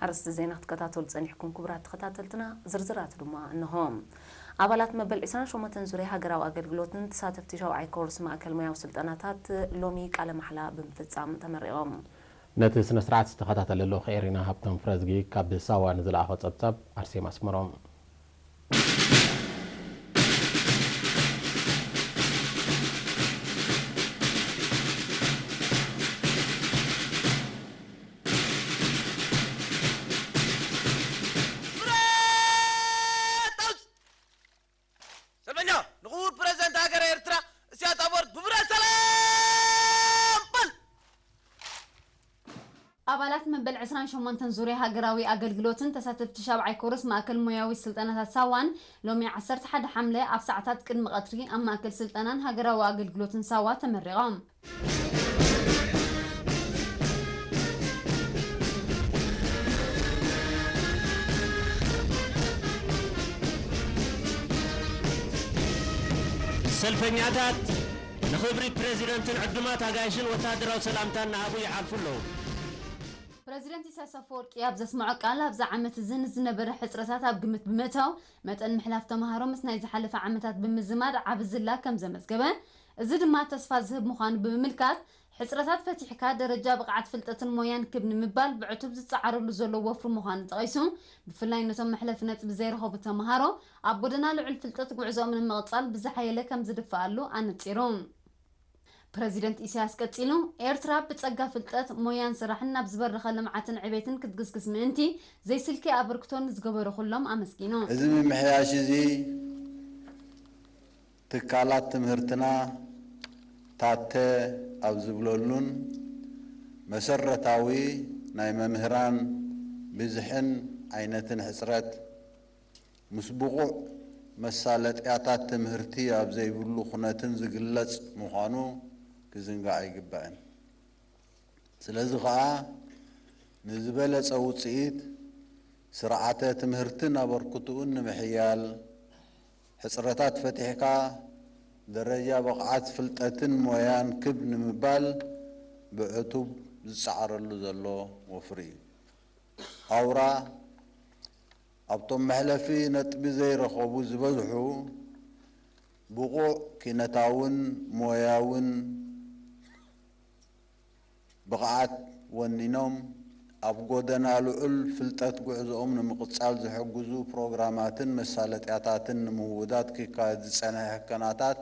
ኣርእስቲ ዜና ክትከታተሉ ጸኒሕኩም ክቡራት ተኸታተልትና፣ ዝርዝራቱ ድማ እንሆ። ኣባላት መበል ዕስራን ሸሞንተን ዙርያ ሃገራዊ ኣገልግሎትን ተሳተፍቲ ሻውዓይ ኮርስ ማእከል ሞያዊ ስልጠናታት ሎሚ ቃለ ማሕላ ብምፍጻም ተመሪቖም። ነቲ ስነ ስርዓት ዝተኸታተለ ልኡኽ ኤሪና ሃብቶም ፍረዝጊ ካብ ሳዋ ንዝለኣኾ ጸብጻብ ኣርሴማ ኣስመሮም። ሰልፈኛ ንኽቡር ፕረዚደንት ሃገረ ኤርትራ ኢሳያስ ኣፈወርቂ ብብረት ሰላም በል። ኣባላት መበል ዕስራን ሸሞንተን ዙርያ ሃገራዊ ኣገልግሎትን ተሳተፍቲ ሻብዓይ ኮርስ ማእከል ሞያዊ ስልጠናታት ሳዋን ሎሚ ዓሰርተ ሓደ ሓምለ ኣብ ሰዓታት ቅድሚ ቀትሪ ኣብ ማእከል ስልጠናን ሃገራዊ ኣገልግሎትን ሳዋ ተመሪቖም። ሰልፈኛታት ንኽብሪ ፕረዚደንትን ዕዱማት ኣጋይሽን ወተሃደራዊ ሰላምታ እናሃቡ ይሓልፉ ኣለዉ። ፕረዚደንት ኢሳያስ ኣፈወርቂ ኣብ ዘስምዖ ቃል፣ ኣብዚ ዓመት እዚ ንዝነበረ ሕጽረታት ኣብ ግምት ብምእታው፣ መጠን ምሕላፍ ተመሃሮ ምስ ናይ ዝሓለፈ ዓመታት ብምዝማድ ዓቢ ዝላ ከም ዘመዝገበ፣ እዚ ድማ ተስፋ ዝህብ ምዃኑ ብምምልካት፣ ሕጽረታት ፈቲሕካ ደረጃ ብቕዓት ፍልጠትን ሞያን ክብ ንምባል ብዕቱብ ዝጸዓረሉ ዘሎ ወፍሪ ምዃኑ ጠቒሱ፣ ብፍላይ ነቶም መሕለፊ ነጥቢ ዘይረኸቡ ተመሃሮ ኣብ ጎደና ልዑል ፍልጠት ጉዕዞኦም ንምቕጻል ብዝሓየለ ከም ዝድፍኣሉ ኣነጺሩ። ፕረዚደንት ኢሳያስ ቀጺሉ፣ ኤርትራ ብጸጋ ፍልጠት፣ ሞያን ስራሕን ናብ ዝበረኸ ልምዓትን ዕቤትን ክትግስግስ ምእንቲ ዘይስልኪ ኣበርክቶ ንዝገበሩ ኩሎም ኣመስጊኑ። እዚ ምምሕያሽ እዚ ትካላት ትምህርትና ታተ ኣብ ዝብለሉን መሰረታዊ ናይ መምህራን ብዝሕን ዓይነትን ሕጽረት ምስ ብቑዕ መሳለጥያታት ትምህርቲ ኣብ ዘይብሉ ኩነትን ዝግለጽ ምዃኑ ክዝንጋዕ ኣይግባእን። ስለዚ ኸኣ ንዝበለጸ ውጽኢት ስርዓተ ትምህርትን ኣበርክትኡን ንምሕያል፣ ሕጽረታት ፈቲሕካ ደረጃ ብቕዓት ፍልጠትን ሞያን ክብ ንምባል ብዕቱብ ዝጸዓረሉ ዘሎ ወፍሪ እዩ። ኣውራ ኣብቶም መሕለፊ ነጥቢ ዘይረኸቡ ዝበዝሑ ብቑዕ ኪነታውን ሞያውን ብቕዓት ወኒኖም ኣብ ጎደና ልዑል ፍልጠት ጉዕዞኦም ንምቕጻል ዝሕግዙ ፕሮግራማትን መሳለጥያታትን ንምውዳድ ክካየድ ዝጸንሐ ህከናታት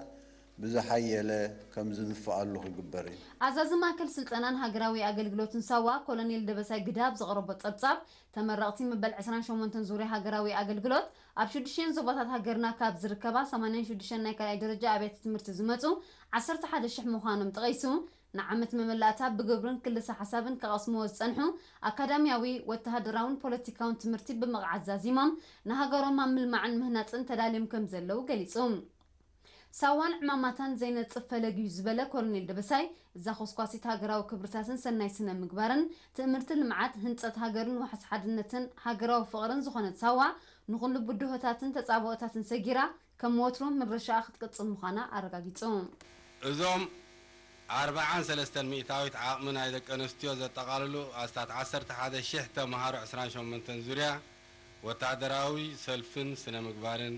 ብዝሓየለ ከምዝድፍኣሉ ክግበር እዩ። ኣዛዚ ማእከል ስልጠናን ሃገራዊ ኣገልግሎትን ሳዋ ኮሎኔል ደበሳይ ግደ ኣብ ዘቕረቦ ጸብጻብ፣ ተመረቕቲ መበል ዕስራን ሸሞንተን ዙርያ ሃገራዊ ኣገልግሎት ኣብ ሽዱሽተን ዞባታት ሃገርና ካብ ዝርከባ ሰማንያን ሽዱሽተን ናይ ካልኣይ ደረጃ ኣብያተ ትምህርቲ ዝመጹ ዓሰርተ ሓደ ሽሕ ምዃኖም ጠቒሱ፣ ንዓመት መመላእታ ብግብርን ክልሰ ሓሳብን ክቐስምዎ ዝጸንሑ ኣካዳሚያዊ፣ ወተሃደራውን ፖለቲካውን ትምህርቲ ብምቕዓት ዛዚሞም ንሃገሮም ኣብ ምልማዕን ምህናጽን ተዳልዮም ከም ዘለዉ ገሊጹ። ሳዋን ዕማማታን ዘይነጽፍ ፈለግ እዩ ዝበለ ኮሎኔል ደበሳይ፣ እዛ ኮስኳሲት ሃገራዊ ክብርታትን ሰናይ ስነ ምግባርን፣ ትእምርቲ ልምዓት፣ ህንጸት ሃገርን ዋሕስ ሓድነትን ሃገራዊ ፍቕርን ዝኾነት ሳዋ፣ ንኹሉ ብድሆታትን ተጻብኦታትን ሰጊራ፣ ከም ወትሩ ምርሻኣ ክትቅጽል ምዃና ኣረጋጊጹ። እዞም ኣርብዓን ሰለስተን ሚእታዊት ዓቕሚ ናይ ደቂ ኣንስትዮ ዘጠቓልሉ ኣስታት ዓሰርተ ሓደ ሽሕ ተመሃሮ ዕስራን ሸሞንተን ዙርያ ወተሃደራዊ ሰልፍን ስነ ምግባርን፣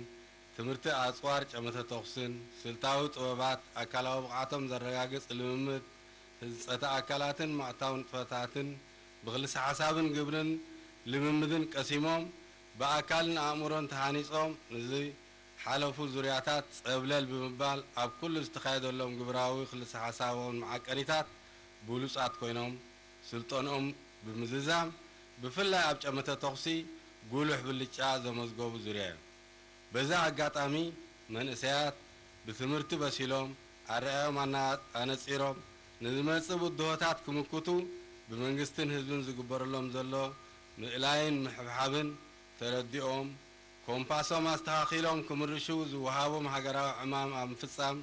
ትምህርቲ ኣጽዋር ጨመተ ተኹስን፣ ስልታዊ ጥበባት ኣካላዊ ብቕዓቶም ዘረጋግጽ ልምምድ ህንጸተ ኣካላትን ምዕታዊ ንጥፈታትን ብክልሰ ሓሳብን ግብርን ልምምድን ቀሲሞም ብኣካልን ኣእምሮን ተሃኒጾም ንዝሓለፉ ዙርያታት ጸብለል ብምባል ኣብ ኩሉ ዝተኻየደሎም ግብራዊ ክልሰ ሓሳባውን መዓቀኒታት ብሉጻት ኮይኖም ስልጠንኦም ብምዝዛም ብፍላይ ኣብ ጨመተ ተኹሲ ጉሉሕ ብልጫ ዘመዝገቡ ዙርያ እዮም። በዚ ኣጋጣሚ መንእሰያት ብትምህርቲ በሲሎም ኣረኣእዮም ኣነጺሮም ንዝመጽእ ብድሆታት ክምክቱ ብመንግስትን ህዝብን ዝግበረሎም ዘሎ ምእላይን ምሕብሓብን ተረዲኦም ኮምፓሶም ኣስተኻኺሎም ክምርሹ ዝወሃቦም ሃገራዊ ዕማም ኣብ ምፍጻም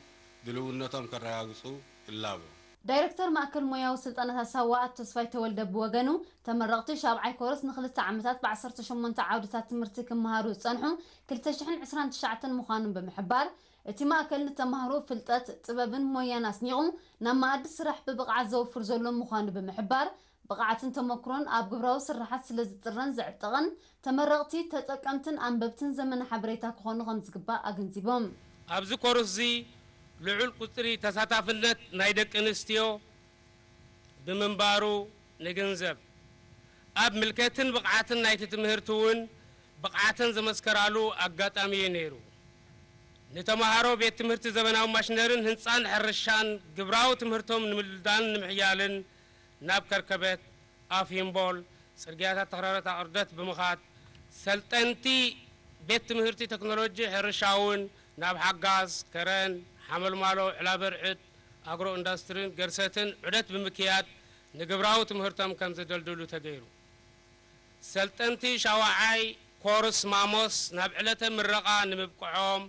ድልውነቶም ከረጋግጹ እላቦ። ዳይረክተር ማእከል ሞያዊ ስልጠናታት ሳዋ ኣቶ ተስፋይ ተወልደ ብወገኑ፣ ተመረቕቲ ሻብዓይ ኮርስ ንኽልተ ዓመታት ብዓሰርተ ሸሞንተ ዓውድታት ትምህርቲ ክመሃሩ ዝጸንሑ ክልተ ሽሕን ዕስራን ትሽዓተን ምዃኖም ብምሕባር፣ እቲ ማእከል ንተማሃሮ ፍልጠት፣ ጥበብን ሞያን ኣስኒቑ ናብ መኣዲ ስራሕ ብብቕዓት ዘውፍር ዘሎ ምዃኑ ብምሕባር፣ ብቕዓትን ተመክሮን ኣብ ግብራዊ ስርሓት ስለ ዝጥረን ዝዕጠቕን፣ ተመረቕቲ ተጠቀምትን ኣንበብትን ዘመነ ሓበሬታ ክኾኑ ከም ዝግባእ ኣገንዚቦም። ኣብዚ ኮርስ እዚ ልዑል ቁጽሪ ተሳታፍነት ናይ ደቂ ኣንስትዮ ብምንባሩ ንግንዘብ። ኣብ ምልከትን ብቕዓትን ናይቲ ትምህርቲ እውን ብቕዓተን ዘመስከራሉ ኣጋጣሚ እዩ ነይሩ። ንተምሃሮ ቤት ትምህርቲ ዘበናዊ ማሽነርን ህንጻን ሕርሻን ግብራዊ ትምህርቶም ንምልዳን ንምሕያልን ናብ ከርከበት፣ ኣፍ ሂምቦል፣ ጽርግያታት ተኽራረት ኣቕርደት ብምኻድ ሰልጠንቲ ቤት ትምህርቲ ቴክኖሎጂ ሕርሻ እውን ናብ ሓጋዝ፣ ከረን፣ ሓመልማሎ፣ ዕላበርዕድ፣ ኣግሮ ኢንዳስትሪን ገርሰትን ዑደት ብምክያድ ንግብራዊ ትምህርቶም ከም ዘደልድሉ ተገይሩ። ሰልጠንቲ ሻውዓይ ኮርስ ማሞስ ናብ ዕለተ ምረቓ ንምብቅዖም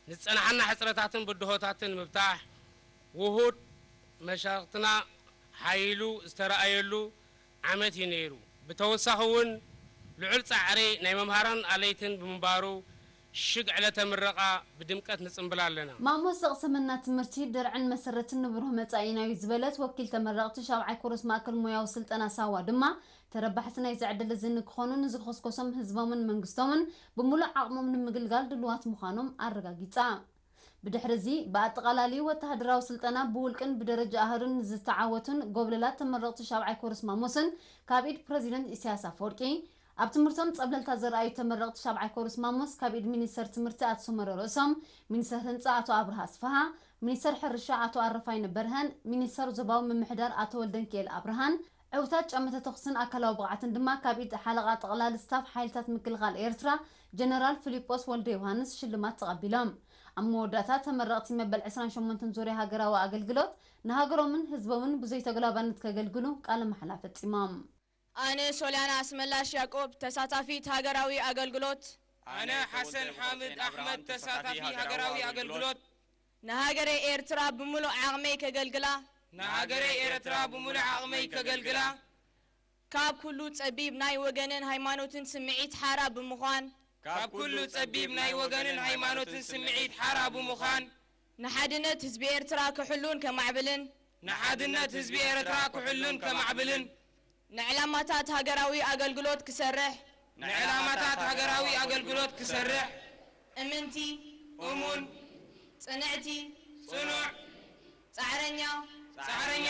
ንዝጸንሓና ሕጽረታትን ብድሆታትን ንምብታሕ ውሁድ መሻርክትና ሓይሉ ዝተረኣየሉ ዓመት እዩ ነይሩ። ብተወሳኺ እውን ልዑል ጻዕሪ ናይ መምሃራን ኣለይትን ብምንባሩ ሽግ ዕለተ ምረቓ ብድምቀት ንጽንብል ኣለና። ማሞስ ዘቕሰመና ትምህርቲ ድርዕን መሰረትን ንብሩህ መጻኢና እዩ ዝበለት ወኪል ተመረቕቲ ሻብዓይ ኮርስ ማእከል ሞያዊ ስልጠና ሳዋ ድማ ተረባሕቲ ናይዚ ዕድል እዚ ንክኾኑ ንዝኾስኮሶም ህዝቦምን መንግስቶምን ብምሉእ ዓቕሞም ንምግልጋል ድሉዋት ምዃኖም ኣረጋጊጻ። ብድሕሪ እዚ ብኣጠቓላሊ ወተሃደራዊ ስልጠና ብውልቅን ብደረጃ ኣህዱን ንዝተዓወቱን ጎብለላት ተመረቕቲ ሻብዓይ ኮርስ ማሞስን ካብ ኢድ ፕረዚደንት ኢሳያስ ኣፈወርቂ፣ ኣብ ትምህርቶም ጸብለልታ ዘርኣዩ ተመረቕቲ ሻብዓይ ኮርስ ማሞስ ካብ ኢድ ሚኒስተር ትምህርቲ ኣቶ ሰመረ ርእሶም፣ ሚኒስተር ህንጻ ኣቶ ኣብርሃ ኣስፍሃ፣ ሚኒስተር ሕርሻ ኣቶ ኣረፋይነ በርሀን ሚኒስተር ዞባዊ ምምሕዳር ኣቶ ወልደንኪኤል ኣብርሃን ዕውታት ጨመተ ተኹስን ኣካላዊ ብቕዓትን ድማ ካብ ኢድ ሓለቓ ጠቕላሊ ስታፍ ሓይልታት ምክልኻል ኤርትራ ጀነራል ፊሊጶስ ወልደ ዮሃንስ ሽልማት ተቐቢሎም። ኣብ መወዳእታ ተመረቕቲ መበል ዕስራን ሸሞንተን ዙርያ ሃገራዊ ኣገልግሎት ንሃገሮምን ህዝቦምን ብዘይተጉላባነት ከገልግሉ ቃለ መሓላ ፈጺሞም። ኣነ ሶልያና ኣስመላሽ ያዕቆብ ተሳታፊት ሃገራዊ ኣገልግሎት። ኣነ ሓሰን ሓምድ ኣሕመድ ተሳታፊ ሃገራዊ ኣገልግሎት። ንሃገረይ ኤርትራ ብምሉእ ዓቕመይ ከገልግላ። ንሃገረይ ኤርትራ ብምሉእ ዓቕመይ ከገልግላ። ካብ ኩሉ ጸቢብ ናይ ወገንን ሃይማኖትን ስምዒት ሓራ ብምዃን። ካብ ኩሉ ጸቢብ ናይ ወገንን ሃይማኖትን ስምዒት ሓራ ብምዃን። ንሓድነት ህዝቢ ኤርትራ ክሕሉን ከማዕብልን። ንሓድነት ህዝቢ ኤርትራ ክሕሉን ከማዕብልን። ንዕላማታት ሃገራዊ ኣገልግሎት ክሰርሕ። ንዕላማታት ሃገራዊ ኣገልግሎት ክሰርሕ። እምንቲ። እሙን። ጽንዕቲ። ጽኑዕ። ጻዕረኛ። ጻዕረኛ።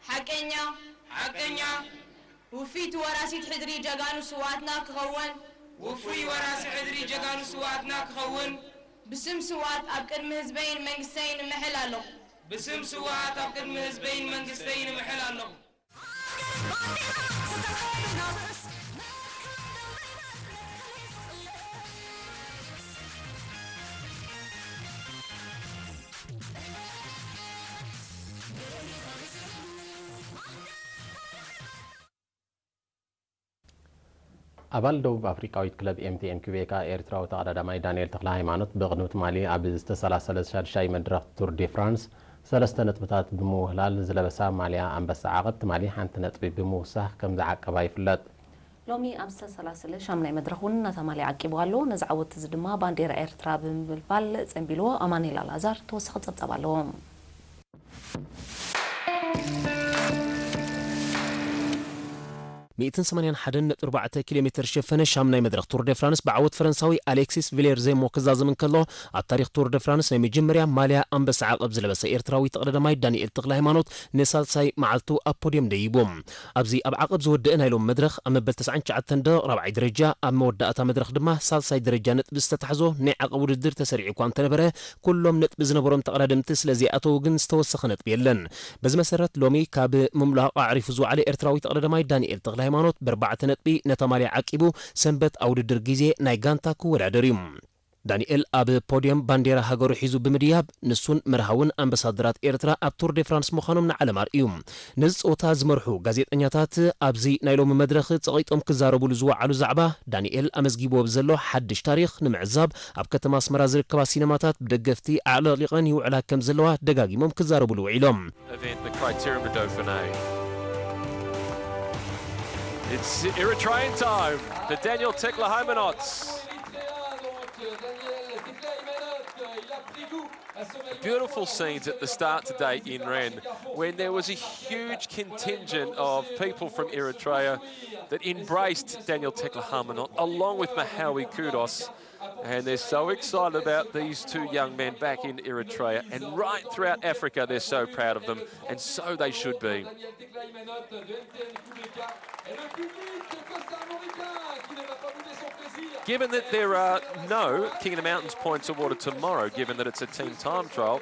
ሓቀኛ። ሓቀኛ። ውፍይቲ ወራሲት ሕድሪ ጀጋኑ ስውኣትና ክኸውን። ውፉይ ወራሲ ሕድሪ ጀጋኑ ስውኣትና ክኸውን። ብስም ስውኣት ኣብ ቅድሚ ህዝበይን መንግስተይን እምሕል ኣለኹ። ብስም ስውኣት ኣብ ቅድሚ ህዝበይን መንግስተይን እምሕል ኣለኹ። ኣባል ደቡብ ኣፍሪቃዊት ክለብ ኤምቲኤን ኪቤካ ኤርትራዊ ተቐዳዳማይ ዳንኤል ተኽለሃይማኖት ብቕድሚ ትማሊ ኣብ ዝተሰላሰለ ሻድሻይ መድረኽ ቱር ዴ ፍራንስ ሰለስተ ነጥብታት ብምውህላል ዝለበሳ ማልያ ኣንበሳ ዓቐብ ትማሊ ሓንቲ ነጥቢ ብምውሳኽ ከም ዝዓቀባ ይፍለጥ። ሎሚ ኣብ ዝተሰላሰለ ሻምናይ መድረኽ እውን ነታ ማልያ ዓቂብዋ ኣሎ። ነዚ ዓወት እዚ ድማ ባንዴራ ኤርትራ ብምብልባል ጸንቢልዎ። ኣማኑኤል ኣልኣዛር ተወሳኺ ጸብጻብ ኣለዎ። ሚእትን ሰማንያን ሓደን ነጥቢ ኣርባዕተ ኪሎ ሜትር ዝሸፈነ ሻምናይ መድረኽ ቱር ደ ፍራንስ ብዓወት ፈረንሳዊ ኣሌክሲስ ቪሌር ዜሞ ክዛዘም እንከሎ፣ ኣብ ታሪኽ ቱር ደ ፍራንስ ናይ መጀመርያ ማልያ ኣንበሳ ዓቐብ ዝለበሰ ኤርትራዊ ተቐዳዳማይ ዳንኤል ተኽለ ሃይማኖት ንሳልሳይ መዓልቱ ኣብ ፖድየም ደይቡ። ኣብዚ ኣብ ዓቐብ ዝወደአ ናይ ሎሚ መድረኽ ኣብ መበል ተስዓን ትሽዓተን ደቕ ራብዓይ ደረጃ፣ ኣብ መወዳእታ መድረኽ ድማ ሳልሳይ ደረጃ ነጥቢ ዝተታሕዞ ናይ ዓቐብ ውድድር ተሰሪዑ እኳ እንተነበረ፣ ኩሎም ነጥቢ ዝነበሮም ተቐዳደምቲ ስለ ዘይኣተዉ ግን ዝተወሰኸ ነጥቢ የለን። በዚ መሰረት ሎሚ ካብ ምምላቕ ኣዕሪፉ ዝወዓለ ኤርትራዊ ተቐዳዳማይ ዳንኤል ተኽለ ሃይማኖት ብኣርባዕተ ነጥቢ ነታ ማልያ ዓቂቡ ሰንበት ኣብ ውድድር ግዜ ናይ ጋንታ ክወዳደር እዩ። ዳንኤል ኣብ ፖድየም ባንዴራ ሃገሩ ሒዙ ብምድያብ ንሱን መርሃውን ኣምባሳደራት ኤርትራ ኣብ ቱር ደ ፍራንስ ምዃኖም ንዓለም ኣርእዩ። ነዚ ጸወታ ዝመርሑ ጋዜጠኛታት ኣብዚ ናይ ሎሚ መድረኽ ጸቒጦም ክዛረቡሉ ዝወዓሉ ዛዕባ ዳንኤል ኣመዝጊብዎ ብዘሎ ሓድሽ ታሪኽ ንምዕዛብ ኣብ ከተማ ኣስመራ ዝርከባ ሲነማታት ብደገፍቲ ኣዕለቕሊቐን ይውዕላ ከም ዘለዋ ደጋጊሞም ክዛረቡሉ ውዒሎም። Event, the Criteria Dauphiné. It's Eritrean time for Daniel Tekle Haymanot. Beautiful scenes at the start today in Rennes, when there was a huge contingent of people from Eritrea that embraced Daniel Teklehaimanot along with Mahawi Kudus. And they're so excited about these two young men back in Eritrea. And right throughout Africa, they're so proud of them, and so they should be. Given that there are no King of the Mountains points awarded tomorrow, given that it's a team time trial,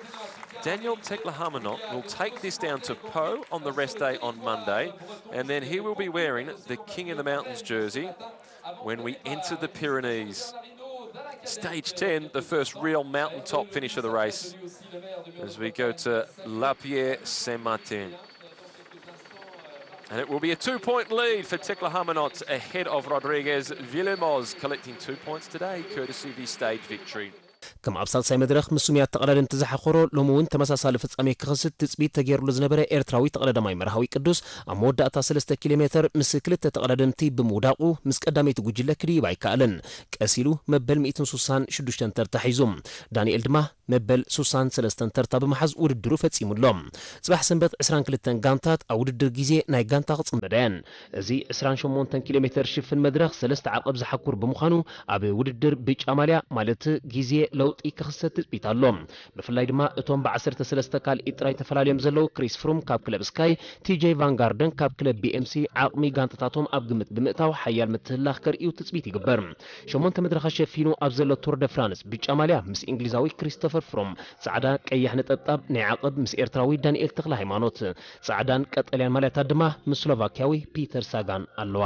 Daniel Teklehaimanot will take this down to Po on the rest day on Monday, and then he will be wearing the King of the Mountains jersey when we enter the Pyrenees. Stage ten, the first real mountaintop finish of the race, as we go to La Pierre Saint Martin. And it will be a two point lead for Teklehaimanot ahead of Rodriguez Villemoz, collecting two points today, courtesy of his stage victory. ከም ኣብ ሳልሳይ መድረኽ ምስ ስሙያት ተቐዳደምቲ ዝሓኾሮ፣ ሎሚ እውን ተመሳሳሊ ፍጻሜ ክኸስት ትጽቢት ተገይሩሉ ዝነበረ ኤርትራዊ ተቐዳዳማይ መርሃዊ ቅዱስ፣ ኣብ መወዳእታ ሰለስተ ኪሎ ሜተር ምስ ክልተ ተቐዳደምቲ ብምውዳቑ፣ ምስ ቀዳመይቲ ጉጅለ ክድይብ ኣይከኣለን። ቀስ ኢሉ መበል ሚእትን ሱሳን ሽዱሽተን ተርታ ሒዙ። ዳንኤል ድማ መበል ሱሳን ሰለስተን ተርታ ብምሓዝ ውድድሩ ፈጺሙ ኣሎ። ጽባሕ ሰንበት ዕስራን ክልተን ጋንታት ኣብ ውድድር ግዜ ናይ ጋንታ ክጽምበዳ እየን። እዚ ዕስራን ሸሞንተን ኪሎ ሜተር ሽፍን መድረኽ ሰለስተ ዓቐብ ዝሓኩር ብምዃኑ፣ ኣብ ውድድር ብጫ ማልያ ማለት ግዜ ለውጢ ክኽሰት ትጽቢት ኣሎ። ብፍላይ ድማ እቶም ብዓሰርተ ሰለስተ ካልኢት ጥራይ ተፈላልዮም ዘለዉ ክሪስ ፍሩም ካብ ክለብ ስካይ፣ ቲጄ ቫንጋርደን ካብ ክለብ ቢኤምሲ ዓቕሚ ጋንታታቶም ኣብ ግምት ብምእታው ሓያል ምትህልላኽ ከርእዩ ትጽቢት ይግበር። ሸሞንተ መድረኻት ሸፊኑ ኣብ ዘሎ ቱር ደ ፍራንስ ብጫ ማልያ ምስ እንግሊዛዊ ክሪስቶፈር ፍሩም፣ ጻዕዳ ቀያሕ ነጠብጣብ ናይ ዓቐብ ምስ ኤርትራዊ ዳንኤል ተኽለ ሃይማኖት፣ ጻዕዳን ቀጠልያን ማልያታት ድማ ምስ ስሎቫክያዊ ፒተር ሳጋን ኣለዋ።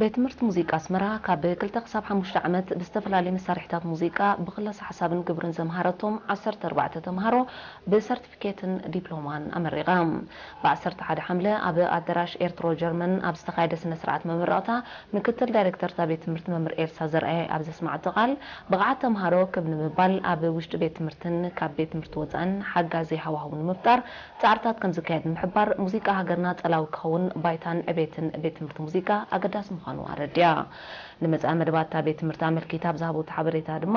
ቤት ትምህርቲ ሙዚቃ ኣስመራ ካብ ክልተ ክሳብ ሓሙሽተ ዓመት ብዝተፈላለዩ መሳርሒታት ሙዚቃ ብክለሳ ሓሳብን ግብርን ዘምሃረቶም ዓሰርተ ኣርባዕተ ተምሃሮ ብሰርቲፊኬትን ዲፕሎማን ኣመሪቓ። ብ ዓሰርተ ሓደ ሓምለ ኣብ ኣደራሽ ኤርትሮ ጀርመን ኣብ ዝተኻየደ ስነ ስርዓት መመረቕታ፣ ምክትል ዳይሬክተር እታ ቤት ትምህርቲ መምህር ኤልሳ ዘርኣየ ኣብ ዘስምዓቶ ቃል፣ ብቕዓት ተምሃሮ ክብ ንምባል ኣብ ውሽጢ ቤት ትምህርትን ካብ ቤት ትምህርቲ ወጻእን ሓጋዚ ሃዋህው ንምፍጣር ጻዕርታት ከም ዝካየድ ብምሕባር፣ ሙዚቃ ሃገርና ጸላዊ ክኸውን ባይታን ዕቤትን ቤት ትምህርቲ ሙዚቃ ኣገዳሲ ምዃኑ ኣረዲኣ። ንመጻኢ መደባት እታ ቤት ትምህርቲ ኣመልኪታ ኣብ ዝሃበቶ ሓበሬታ ድማ፣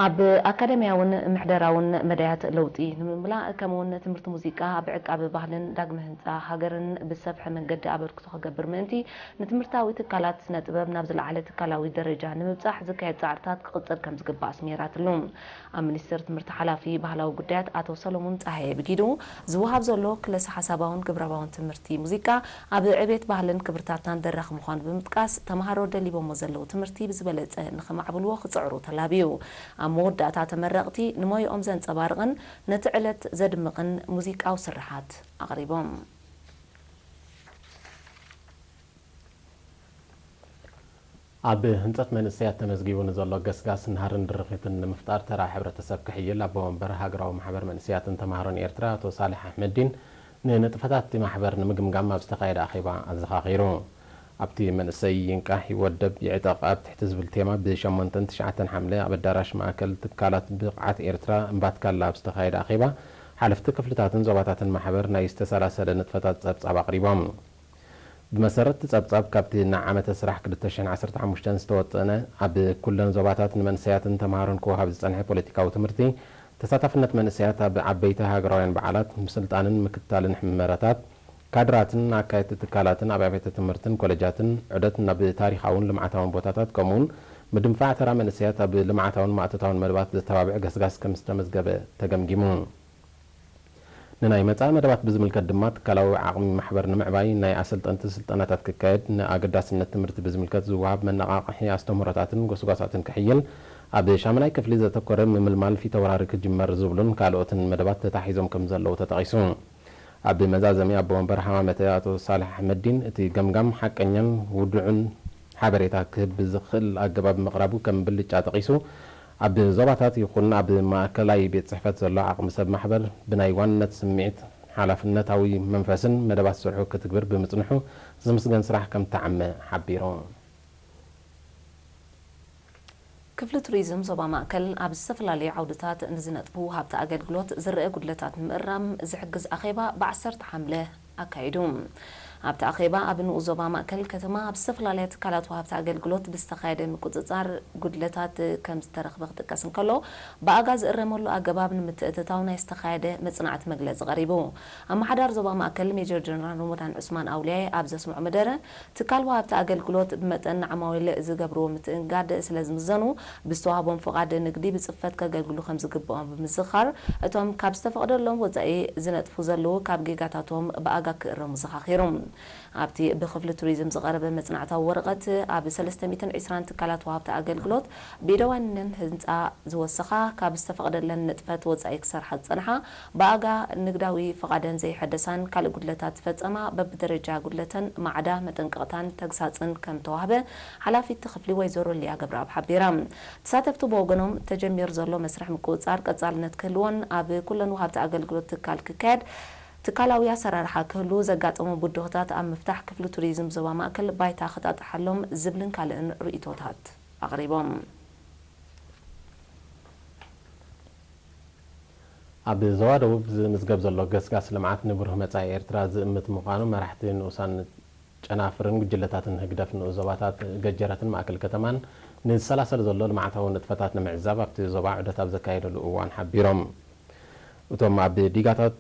ኣብ ኣካደምያውን ምሕደራውን መዳያት ለውጢ ንምምላእ፣ ከምኡውን ትምህርቲ ሙዚቃ ኣብ ዕቃበ ባህልን ዳግመ ህንጻ ሃገርን ብዝሰፍሐ መንገዲ ኣበርክቶ ክገብር ምእንቲ፣ ንትምህርታዊ ትካላት ስነ ጥበብ ናብ ዝለዓለ ትካላዊ ደረጃ ንምብጻሕ ዝካየድ ጻዕርታት ክቕጽል ከም ዝግባእ ኣስሚራትሉ። ኣብ ሚኒስቴር ትምህርቲ ሓላፊ ባህላዊ ጉዳያት ኣቶ ሰሎሙን ጸሃየ ብጊዱ፣ ዝወሃብ ዘሎ ክለሳ ሓሳባውን ግብራባውን ትምህርቲ ሙዚቃ ኣብ ዕቤት ባህልን ክብርታትናን ደራኺ ምዃኑ ብምጥቃስ፣ ተምሃሮ ደሊቦሞ ዘለዉ ትምህርቲ ብዝበለጸ ንኸማዕብልዎ ክጽዕሩ ተላብዩ። ኣብ መወዳእታ ተመረቕቲ ንሞይኦም ዘንጸባርቕን ነቲ ዕለት ዘድምቕን ሙዚቃዊ ስርሓት ኣቕሪቦም። ኣብ ህንጸት መንእሰያት ተመዝጊቡ ንዘሎ ገስጋስ ናህርን ድርኺትን ንምፍጣር ተራ ሕብረተሰብ ክሕይል ኣቦ መንበር ሃገራዊ ማሕበር መንእሰያትን ተምሃሮን ኤርትራ ኣቶ ሳልሕ ኣሕመዲን ንንጥፈታት እቲ ማሕበር ንምግምጋም ኣብ ዝተኻየደ ኣኼባ ኣዘኻኺሩ። ኣብቲ መንእሰይ ይንቃሕ ይወደብ ይዕጠቕ ኣብ ትሕቲ ዝብል ቴማ ብሸሞንተን ትሽዓተን ሓምለ ኣብ ኣዳራሽ ማእከል ትካላት ብቕዓት ኤርትራ እምባትካላ ኣብ ዝተኻየደ ኣኼባ ሓለፍቲ ክፍልታትን ዞባታትን ማሕበር ናይ ዝተሰላሰለ ንጥፈታት ጸብጻብ ኣቕሪቦም። ብመሰረት እቲ ጸብጻብ፣ ካብቲ ንዓመተ ስራሕ ክልተ ሽሕን ዓሰርተ ሓሙሽተን ዝተወጠነ፣ ኣብ ኩለን ዞባታት ንመንእሰያትን ተምሃሮን ክወሃብ ዝጸንሐ ፖለቲካዊ ትምህርቲ፣ ተሳታፍነት መንእሰያት ኣብ ዓበይቲ ሃገራውያን በዓላት፣ ምስልጣንን ምክትታልን ሕመረታት፣ ካድራትን ኣካየድቲ ትካላትን ኣብ ኣብያተ ትምህርትን ኮለጃትን፣ ዑደት ናብ ታሪኻውን ልምዓታውን ቦታታት፣ ከምኡውን ምድንፋዕ ተራ መንእሰያት ኣብ ልምዓታውን ማእቶታውን መደባት ዘተባብዕ ገስጋስ ከም ዝተመዝገበ ተገምጊሙ። ንናይ መጻኢ መደባት ብዝምልከት ድማ፣ ትካላዊ ዓቕሚ ማሕበር ንምዕባይ ናይ ኣሰልጠንቲ ስልጠናታት ክካየድ፣ ንኣገዳስነት ትምህርቲ ብዝምልከት ዝወሃብ መነቓቕሒ ኣስተምህሮታትን ጎስጓሳትን ክሕይል፣ ኣብ ሻምናይ ክፍሊ ዘተኮረ ምምልማል ፊተውራሪ ክጅመር ዝብሉን ካልኦትን መደባት ተታሒዞም ከም ዘለዉ ተጠቒሱ። ኣብ መዛዘሚ ኣቦ ወንበር ሃማመተ ኣቶ ሳልሕ ኣሕመዲን፣ እቲ ገምጋም ሓቀኛን ውዱዕን ሓበሬታ ክህብ ብዝኽእል ኣገባብ ምቕራቡ ከም ብልጫ ጠቒሱ፣ ኣብ ዞባታት ይኹን ኣብ ማእከላይ ቤት ጽሕፈት ዘሎ ዓቕሚ ሰብ ማሕበር ብናይ ዋንነት ስምዒት፣ ሓላፍነታዊ መንፈስን መደባት ስርሑ ክትግብር ብምጽንሑ ዝምስገን ስራሕ ከም እተዓመ ሓቢሩ። ክፍሊ ቱሪዝም ዞባ ማእከል ኣብ ዝተፈላለዩ ዓውድታት ንዝነጥፉ ወሃብቲ ኣገልግሎት ዝረአ ጉድለታት ንምእራም ዝሕግዝ ኣኼባ ብ ዓሰርተ ሓምለ ኣካይዱ። ኣብቲ ኣኼባ ኣብ ንኡስ ዞባ ማእከል ከተማ ኣብ ዝተፈላለያ ትካላት ወሃብቲ ኣገልግሎት ብዝተኻየደ ምቁጽጻር ጉድለታት ከም ዝተረኽበ ክጥቀስ እንከሎ፣ ብኣጋ ዝእረመሉ ኣገባብ ንምትእትታው ናይ ዝተኻየደ መጽናዕቲ መግለጺ ቀሪቡ። ኣመሓዳሪ ዞባ ማእከል ሜጀር ጀነራል ሮሞዳን ዑስማን ኣውልያይ ኣብ ዘስምዖ መደረ፣ ትካል ወሃብቲ ኣገልግሎት ብመጠን ንዓማዊል ዝገብርዎ ምትእንጋድ ስለ ዝምዘኑ፣ ብዝተዋህቦም ፍቓድ ንግዲ ብጽፈት ከገልግሉ ከም ዝግብኦም ብምዝኻር፣ እቶም ካብ ዝተፈቕደሎም ወጻኢ ዝነጥፉ ዘለዉ ካብ ጌጋታቶም ብኣጋ ክእረሙ ዘኻኺሩ። ኣብቲ ብክፍሊ ቱሪዝም ዝቐረበ መጽናዕታዊ ወረቐት፣ ኣብ ሰለስተ ሚእትን ዕስራን ትካላት ወሃብቲ ኣገልግሎት ብኢደ ዋኒነን ህንጻ ዝወሰኻ፣ ካብ ዝተፈቕደለን ንጥፈት ወጻኢ ክሰርሓ ዝጸንሓ፣ ብኣጋ ንግዳዊ ፍቓደን ዘይሐደሳን ካልእ ጉድለታት ዝፈጸማ በብደረጃ ጉድለተን ማዕዳ መጠንቀቕታን ተግሳጽን ከም ተዋህበ ሓላፊት እቲ ክፍሊ ወይዘሮ ሊያ ገብረኣብ ሓቢራ። ተሳተፍቲ ብወገኖም ተጀሚሩ ዘሎ መስርሕ ምቁጽጻር ቀጻልነት ክህልዎን ኣብ ኩለን ወሃብቲ ኣገልግሎት ትካል ክካየድ ትካላዊ ኣሰራርሓ ክህሉ ዘጋጠሙ ብድሆታት ኣብ ምፍታሕ ክፍሊ ቱሪዝም ዞባ ማእከል ባይታ ክጣጥሓሎም ዝብልን ካልእን ርእይቶታት ኣቕሪቦም። ኣብ ዞባ ደቡብ ዝምዝገብ ዘሎ ገስጋስ ልምዓት ንብሩህ መጻኢ ኤርትራ ዝእምት ምዃኑ መራሕቲ ንኡሳን ጨናፍርን ጉጅለታትን ህግደፍ ንኡስ ዞባታት ገጀራትን ማእከል ከተማን ንዝሰላሰል ዘሎ ልምዓታዊ ንጥፈታት ንምዕዛብ ኣብቲ ዞባ ዑደት ኣብ ዘካየደሉ እዋን ሓቢሮም። እቶም ኣብ ዲጋታት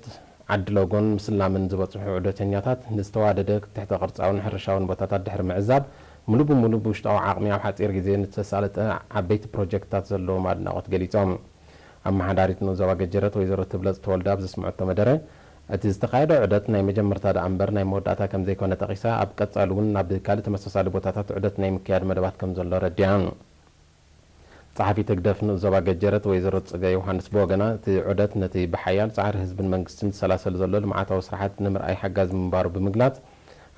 ዓዲ ሎጎን ምስላምን ዝበጽሑ ዑደተኛታት ንዝተዋደደ ትሕተ ቅርጻውን ሕርሻውን ቦታታት ድሕሪ ምዕዛብ፣ ሙሉ ብሙሉ ብውሽጣዊ ዓቕሚ ኣብ ሓጺር ግዜ ንዝተሳለጠ ዓበይቲ ፕሮጀክትታት ዘለዎም ኣድናቖት ገሊጾም። ኣመሓዳሪት ንኡስ ዞባ ገጀረት ወይዘሮ ትብለጽ ተወልደ ኣብ ዘስምዐቶ መደረ፣ እቲ ዝተኻየደ ዑደት ናይ መጀመርታ ደኣ እምበር ናይ መወዳእታ ከም ዘይኮነ ጠቒሳ፣ ኣብ ቀጻሊ እውን ናብ ካልእ ተመሳሳሊ ቦታታት ዑደት ናይ ምክያድ መደባት ከም ዘሎ ኣረዲኣ። ጸሓፊት ህግደፍ ንኡስ ዞባ ገጀረት ወይዘሮ ጽገ ዮሃንስ ብወገና፣ እቲ ዑደት ነቲ ብሓያል ጻዕሪ ህዝብን መንግስትን ዝሰላሰል ዘሎ ልምዓታዊ ስራሓት ንምርኣይ ሓጋዚ ምንባሩ ብምግላጽ፣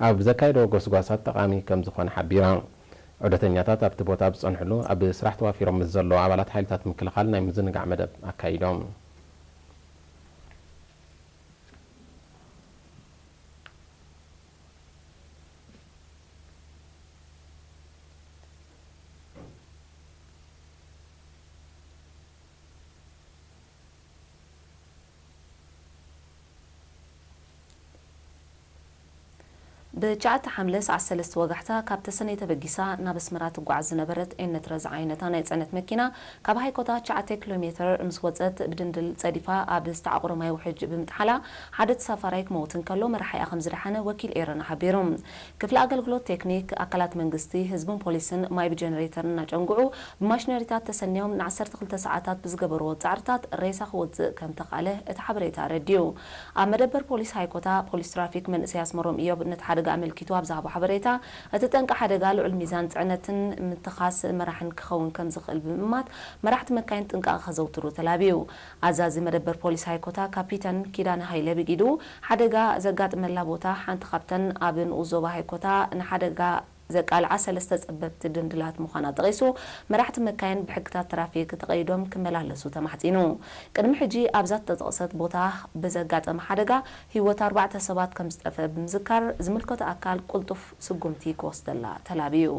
ኣብ ዘካየደዎ ጎስጓሳት ጠቓሚ ከም ዝኾነ ሓቢራ። ዑደተኛታት ኣብቲ ቦታ ኣብ ዝጸንሕሉ፣ ኣብ ስራሕ ተዋፊሮም ምስ ዘለዉ ኣባላት ሓይልታት ምክልኻል ናይ ምዝንጋዕ መደብ ኣካይዶም። ብትሽዓተ ሓምለ ሰዓት ሰለስተ ወጋሕታ ካብ ተሰነይ ተበጊሳ ናብ ኣስመራ ትጓዓዝ ዝነበረት ኤነትረ ዝዓይነታ ናይ ጽዕነት መኪና ካብ ሃይኮታ ትሽዓተ ኪሎ ሜትር ምስ ወጸት ብድንድል ጸዲፋ ኣብ ዝተዓቑረ ማይ ውሕጅ ብምጥሓላ ሓደ ተሳፋራይ ክመውት እንከሎ መራሒኣ ከም ዝደሓነ ወኪል ኤረና ሓቢሩ። ክፍሊ ኣገልግሎት ቴክኒክ፣ ኣካላት መንግስቲ፣ ህዝብን ፖሊስን ማይ ብጀነሬተር እናጨንጉዑ ብማሽነሪታት ተሰንዮም ን ዓሰርተ ክልተ ሰዓታት ብዝገበርዎ ጻዕርታት ሬሳ ክወጽእ ከም ተኻእለ እቲ ሓበሬታ ኣረዲኡ። ኣብ መደበር ፖሊስ ሃይኮታ ፖሊስ ትራፊክ መንእሰይ ኣስመሮም ኢዮብ ነቲ ሓደጋ ኣመልኪቱ ኣብ ዝሃቦ ሓበሬታ፣ እቲ ጠንቂ ሓደጋ ልዑል ሚዛን ጽዕነትን ምትኻስ መራሕን ክኸውን ከም ዝኽእል ብምእማት፣ መራሕቲ መካይን ጥንቃቐ ከዘውትሩ ተላብዩ። ኣዛዚ መደበር ፖሊስ ሃይኮታ ካፒተን ኪዳነ ሃይለ ብጊዱ፣ ሓደጋ ዘጋጥመላ ቦታ ሓንቲ ካብተን ኣብ ንኡስ ዞባ ሃይኮታ ንሓደጋ ዘቃልዓ ሰለስተ ጸበብቲ ድንድላት ምዃና ጠቒሱ፣ መራሕቲ መካይን ብሕግታት ትራፊክ ተቐይዶም ክመላለሱ ተማሕጺኑ። ቅድሚ ሕጂ ኣብዛ ዝተጠቕሰት ቦታ ብዘጋጠመ ሓደጋ ህይወት ኣርባዕተ ሰባት ከም ዝጠፍአ ብምዝካር፣ ዝምልከቶ ኣካል ቅልጡፍ ስጉምቲ ክወስደላ ተላብዩ።